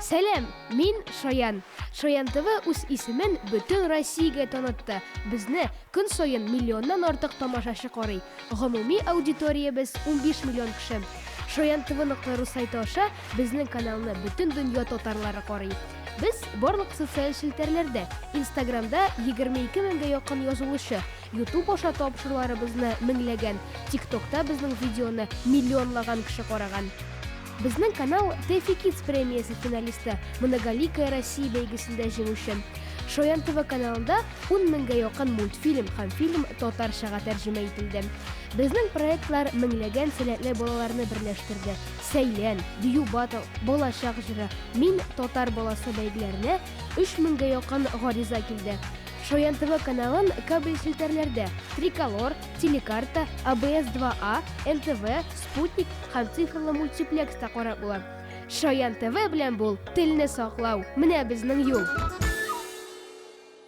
Сәлам, мин Шаян. Шаян ТВ үз исемен бөтен Россиягә танытты. Безне көн саен миллионнан артык тамашачы карый. Гомуми аудиториябез 15 миллион кеше. Шаян ТВ нокта ру сайты аша безнең каналны бөтен дөнья татарлары карый. Без барлык социаль челтәрләрдә, Инстаграмда 22 меңгә якын язылучы, Ютуб аша тапшыруларыбызны меңләгән, ТикТокта безнең видеоны миллионлаган кеше караган. Безнең канал Тэфи Kids премиясе финалисты, Многоликая Россия бәйгесендә җиңүче. Шаян ТВ каналында 10 меңгә якын мультфильм һәм фильм татарчага тәрҗемә ителде. Безнең проектлар меңләгән сәләтле балаларны берләштерде. Сәйлән, Дию Батл, Балачак җыры, Мин татар баласы бәйгеләренә 3 меңгә якын гариза килде. Шаян ТВ каналын кабель челтәрләрдә Триколор, Телекарта, АБС 2А, НТВ, Спутник һәм цифрлы мультиплекста карап була. Шаян ТВ белән бул, телне саклау, менә безнең юл!